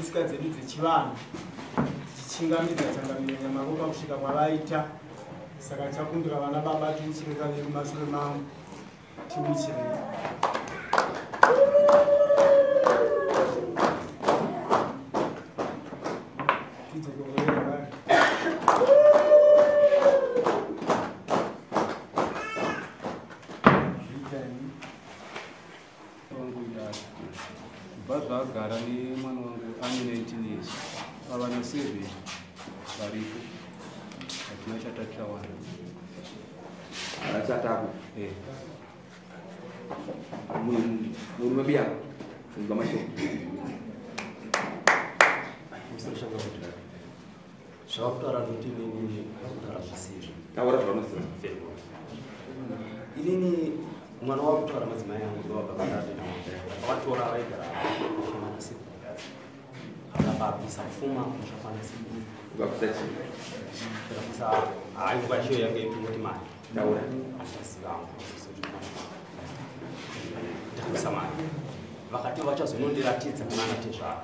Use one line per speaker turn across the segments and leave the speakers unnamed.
netsika dzedu dzechivanhu, tichichingamidza changamire Nyamaropa kusvika kwavaita. Saka tichakumbira vana baba tiuchire kaviri mumashure mangu, tiuchirei.
Kubva zvaagara nemwana wangu ane 19 years, pavana 7 varipo, hatina chatatawana.
Havana chatako. Murume biyako inzwa mashoko.
Zvavakutaura ndoti inini vakutaura zvisizvo.
Taura zvaunoziva.
Inini mwana wakutaura madzimai angu ndovabva vatora vaigara kushemana siku, akabvisa pfuma kushafana siku.
Ukabvisa chii?
Akabvisa, hayi, nguva yacho yange ipingoti mari.
Taura.
Achaziva, ndakabvisa mari, vakati vachazonondiratidza kuna ana tezvara.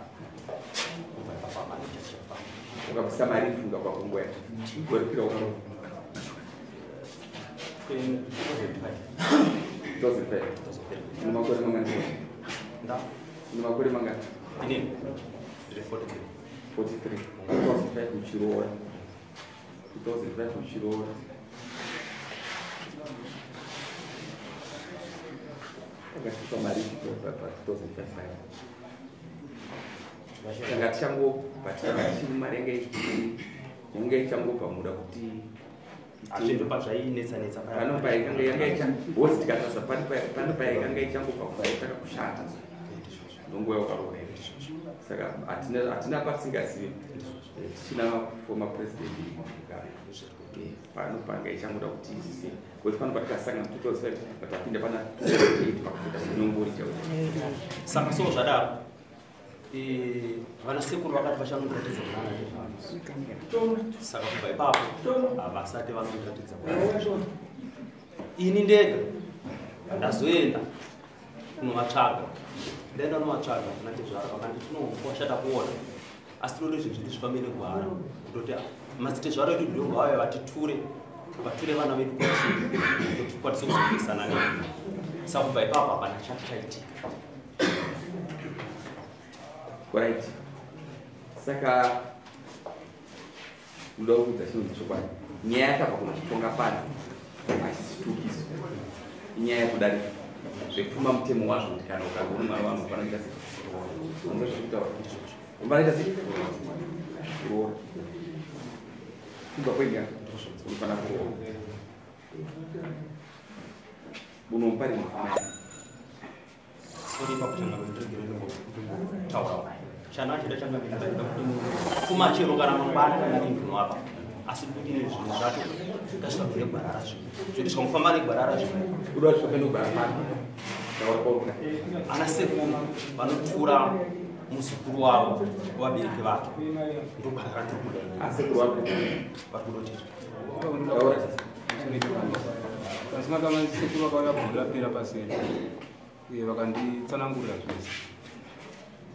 Kubva ipapo hapana chachafamba.
Ukabvisa mari, funga kwako nguva yacho gore pira ukarova?
2005.
2005. Une makore mangani?
Nda.
Une makore mangani?
Inini ndiri 43.
43. 2005 uchiroora, 2005 uchiroora, akasvika mari pa 2005 tanga tichangobva, tanga tichiri mari yanga ichangobva muda kuti
Hazvinhu pazvainetsa netsa.
Pano paikanga yanga icha hosi, tikatarisa pano paikanga ichangobva kubva yataka kushata, ndonguva yaukaroora. Saka hatina patisingazivi, tichina former president Mugabe. Pano panga ichangoda kuti isise, because pano patikasangana 2005, patapinda pana 2008 pakuzoita munyongori chaiwo.
Saka so zvadaro, vana sekuru vakati vachanondiratidza kunana tezvara. Saka kubva ipapo havasati vanondiratidza kunana. Ini ndega ndazoenda kunovatsvaga. Ndaenda kunovatsvaga kuna tezvara, vakanditi no, washata kuona, asi tinode zvinhu zvedu zvifambe negwara, kutoti madzitezvara edu ndo ngavauya vatiture, vature vana vedu kwatiri, kuti tikwanise kuzopesana nei. Saka kubva ipapo hapana chati chaitika.
Right, saka muda kuudza chinonzi chokwadi. Nyaya yakabva kunochitonga panze hachisi chitukiso, inyaya yekudarika zvepfuma. Mutemo wazvo kuti kana ukange une mwana wanhu panoita sei, unozvitaura unoita sei, kuroora kubva kwenyaya unofana kuroora unomupa rimwe pfuma yako.
Sorry, ipapo ndimbotaurawo chana chida changamira kuti pfuma chero kana mangwana kana rindinovapa, asi kuti zvinhu zvacho ngazvifambe negwara razvo, zvoti zvikangofamba negwara razvo.
Uda kuti zvifambe negwara pano, taura kwauri.
Ana sekuru vanotura muzukuru wavo kuvabereki vake, ndogwara randiri kuda.
Asekuru wako?
Vari kudotera.
Taura.
Pasina kama sekuru vakauya gore rapera paseri, uye vakanditsanangurira zvese,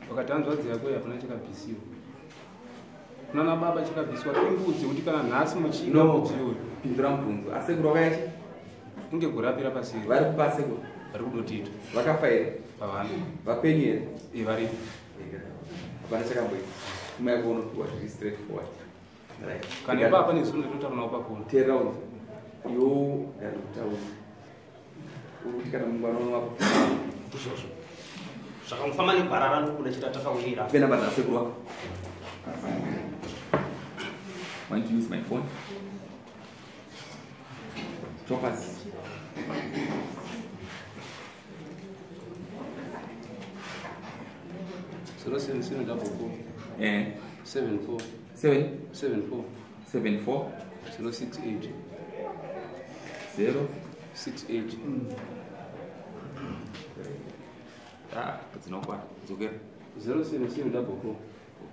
vakati hanzvadzi yako hapana chakabvisiwa kunana baba, chakabvisiwa imbudzi, kuti kana nhasi muchida
No.
mbudzi iyoyo.
Pindura mubvunzo. Asekuru wakaya chi?
Kunge gore rapera paseri.
Vari kupa asekuru?
Vari kudotita.
Vakafa here?
Pavana.
Vapenyu here?
E, varipo.
Hapana chakamboita, pfuma yako unopiwa zviri straight forward, right?
Kana ipapa nezuro ndinotaura navo pafoni.
Teerera unzi iwo ngandikutaura, uri kuti kana mungwana unovapa?
Izvozvo zvakangofamba negwara randikuda chita takawira.
Pe namba dzasekuru wako. Want to use my phone? Chopas.
077 44. 74.
7.
74.
74.
068.
0.
68.
Ah, dzinokwana, dzokera.
077 44.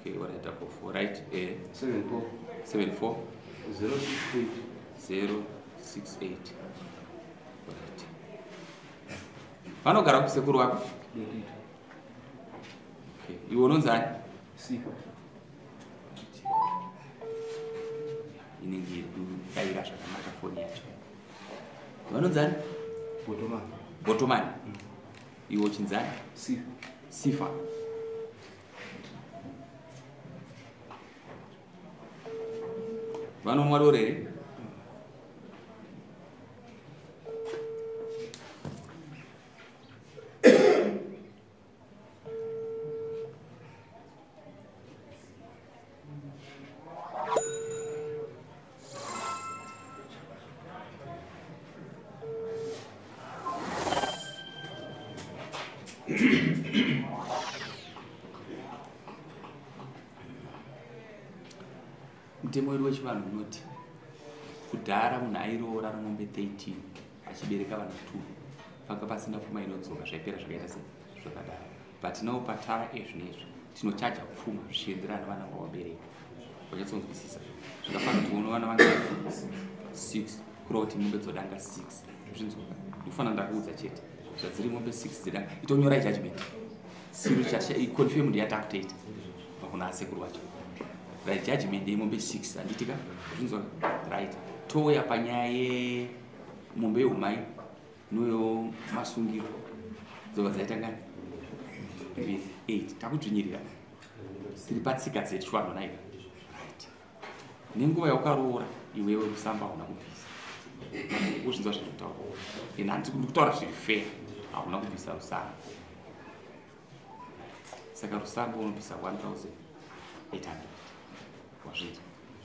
Okay, alright, 44, right.
74.
74.
068.
068, right. Vanogara kusekuru wako?
Dotita.
Okay, iwe unonzi ani?
Sifa.
Inenge iri kudaira zvakanaka foni yacho. Vanonzani?
Botomani.
Botomani. Iwe uchinzani?
Sifa.
Sifa. Vanomwa doro here? Mutemo wedu wechivanhu unoti kudhara munhu airoora mombe 13 achibereka vana 2 panga pasina pfuma inodzoka, zvaipera zvakaita se zvakadaro. But now patava ezvinezvi tinochaja pfuma zvichienderana vana vavabereka. Wanyatsonzwisisa zvakafanira kuti uno vana vange 6 kureva kuti mombe dzodanga 6 zvinzwa ndikufanira ndakuudza chete zvadziri mombe 6 dzedanga. Itonyora judgment siru chasha confirm ndiyatakutoita kubva kuna asekuru vacho. Right, judgment yemombe 6 handitika zvinzwa right. Touya panyaya yemombe yeumai noyo masungiro dzobva dzaita ngani 8. Takudzvinyirira tiri patsika dzechivanhu naika. Right, nenguva yaukaroora iwewe rusamba hauna kubvisa. Uzvinzwa zviri kutaura ende handisi kutaura zviri fair. Hauna kubvisa rusamba, saka rusamba unobvisa 1800 wazvinzwa.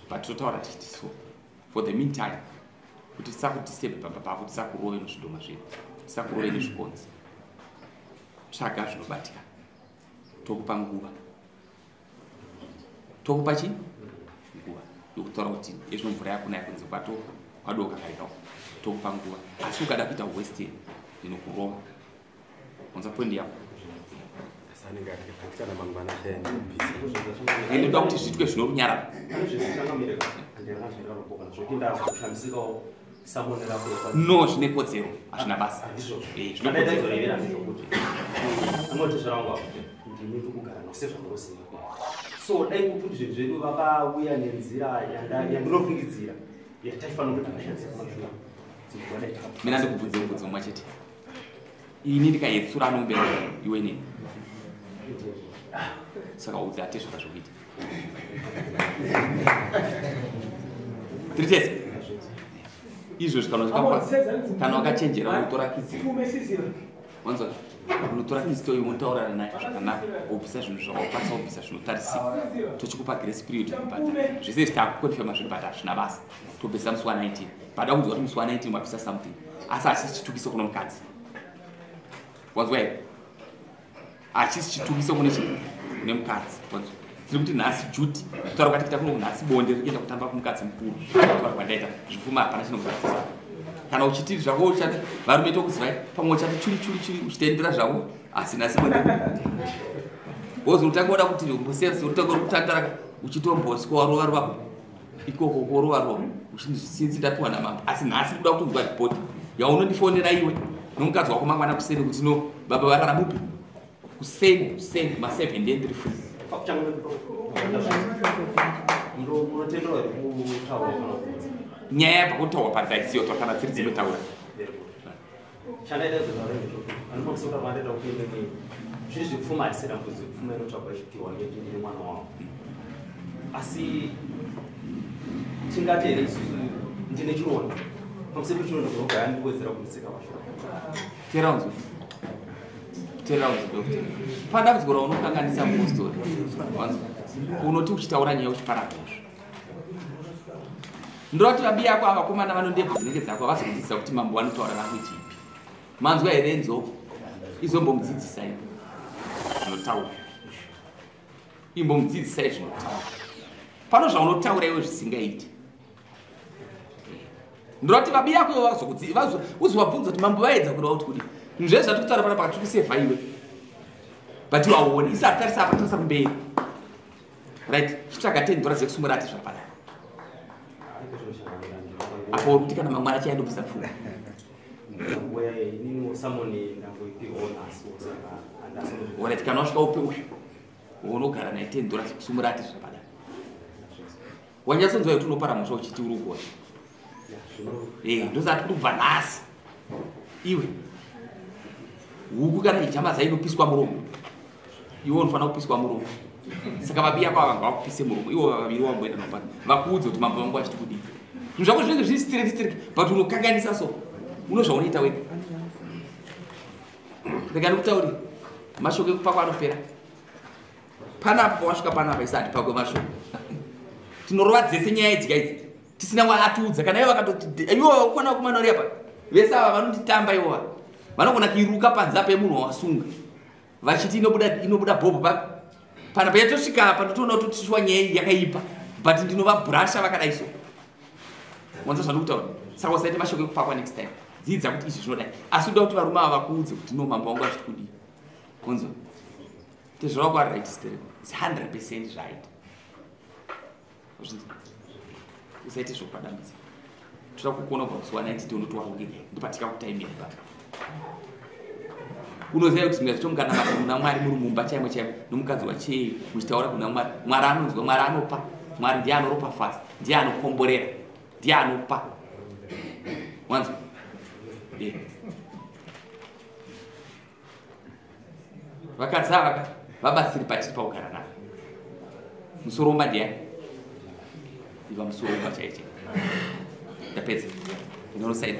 But totaura tichiti so for the meantime kuti tisakudisturbe pamba pako, tisakurove nezvidhoma zvedu, tisakurove nezvikonzi. Tsvaga zvinobatika, tokupa nguva, tokupa chi nguva yokutaura kuti ezvino mvura yakunaya kunze kwadoka kareka, tokupa nguva. Asi ukada kuita western ndinokurova. Wanza point yako. Ende ndoda kuti zviitwe zvinorunyarara. No, zvine kodzero hazvina basa.
So dai kuti zvinhu zvedu vakauya nenzira yandinofungidzira yataifanira kuti takashandisa kumashure.
Mina ndikubvunze mubvunzo mumwe chete. Ini ndikayetsura anombe iwe neni. Saka udza atezvaka zvokuita. Tiri tese. Izvozvi kana wakachenjera unotora kizi. Wanzwa? Unotora kizi toyo unotaurana naye zvakanaka, wobvisa zvinhu zvawakwanisa kubvisa zvinotarisika. Tochikupa grace period yekubhadhara. Zvese izvi takukonfirma zviri but hazvina basa. Tobvisa musi wa 19. Pada kunzwa kuti musi wa 19 wabvisa something. Asi hachisi chitukiso kuno mukadzi. Wanzwa here? Hachisi chitukiso kune chii? Kune mukadzi. Wanzwa? Tiri kuti nhasi Judy, kutaura kwatikuita kuno nhasi bonde riri kuenda kutamba kumukadzi mukuru. Kutaura kwandaita zvipfuma hapana chinokuratidza. Kana uchiti zvako uchati varume tokuzivai, pamwe uchati churi churi churi uchitendera zvako, asi nhasi bonde. Wozi unotanga woda kuti umboseva, unotanga kutandara uchitomboswa warova rova ikoko korova rova uchinzi ndapiwa namambo. Asi nhasi kuda kutonzwa ripoti yaunondifonera iwe nomukadzi wako mangwana kuseni kuti no baba varara mupi kuseni kuseni ma 7 ndiye ndiri free. Nyaya yabva kutaurwa panze haisiyo kana dziri dzinotaura.
Chandaida kutaura ndechekuti anofanisa kutaura kwandaida kuenda nei zviri zvepfuma haisi dambudziko, pfuma inotsvagwa ichipiwa nemwana wavo. Asi tingati here isusu ndine chironda pamusoro pechironda kunogaya ndikuwedzera kunetseka kwacho.
Teera unzwe. Teera unzwe doctor. Padambudziko raunokanganisa mupostori. Wanzwa? Unoti uchitaura nyaya uchiparadza izvo. Ndinoti vabi yako ava vakomana vanondebvu dzinenge dzako havazokudzidzisa kuti mambo vanotaura language ipi. Manzwa here Nzou? Izombomudzidzisai zvinotaura. Imbomudzidzisai zvinotaura. Pano zvaunotaura iwe zvisingaiti. Ndinoti vabi yako iwe uzovabvunza kuti mambo vaedza kureva kuti kudii. Zvinhu zvese zvatiri kutaura panapa tiri kusevha iwe. But iwe hauoni. Isu hatitarisa apa, tarisa kumberi. Right, chitsvaga $10 dzekusumura ati zvapanapa. Apo uri kuti kana mangwana achaendobvisa pfuma. Alright, kana wasvika upe uyu. Unogara naye $10 kusumurati zvapadai. Wanyatsonzwa kuti unopara mhosva uchiti uri kugona. Ndosati kuti kubva nhasi. Iwe. Huku kana ijama zainopiswa muromo. Iwe unofanira kupiswa muromo. Saka vabiya kwava vanga vakupise muromo. Iwo vaviri wamboenda mapano. Vakuudze kuti mambo vangu vachiti kudii. Zvinhu zvako zvinenge zviri straight but unokanganisa so. Unozvaunoita wega. Rega ndikutaurire. Mashoko ekupakwa anopera. Panapa pawasvika panapa isati pakwe mashoko. Tinorova dzese nyaya idzi idzi. Tisina waatiudza kana ivo vakatoti ivo vakukwana kumana uri apa. Vese ava vanonditamba ivo. Vanogona kuiruka panze apa yemunhu wawasunga. Vachiti inobuda bhobho pa. Panapa yatosvika apa ndotoona kuti tishuwa nyaya iyi yakaipa. But ndinovabrasha vakadai so. Wanza zvandikutaura. Saka usaite mashoko ekupakwa next time. Dzidza kuti izvi zvinodai. Asi uda kuti varume ava vakuudze kuti no mambo wangu achiti kudii. Kunzwa. Tezvava kwa right stereo. It's 100% right. Usaite zvokupadambidza. Toda kukuona kubva musi wa 92 unoti warongeka. Ndopatika kutaimira ipapo. Unoziva kuti ndingachitonganamata kuna Mwari muri mumba chaimo chaimo nomukadzi wachei muchitaura kuna Mwari. Mwari anonzwa, Mwari anopa. Mwari ndiye anoropafadza, ndiye anokomborera, ndiye anopa. Wanzwa? Vakadzi ava vabatsiri patiri pakugara navo. Musoro womba ndiyani? Iva musoro womba chaicho. Ndapedza. Ndinosaina.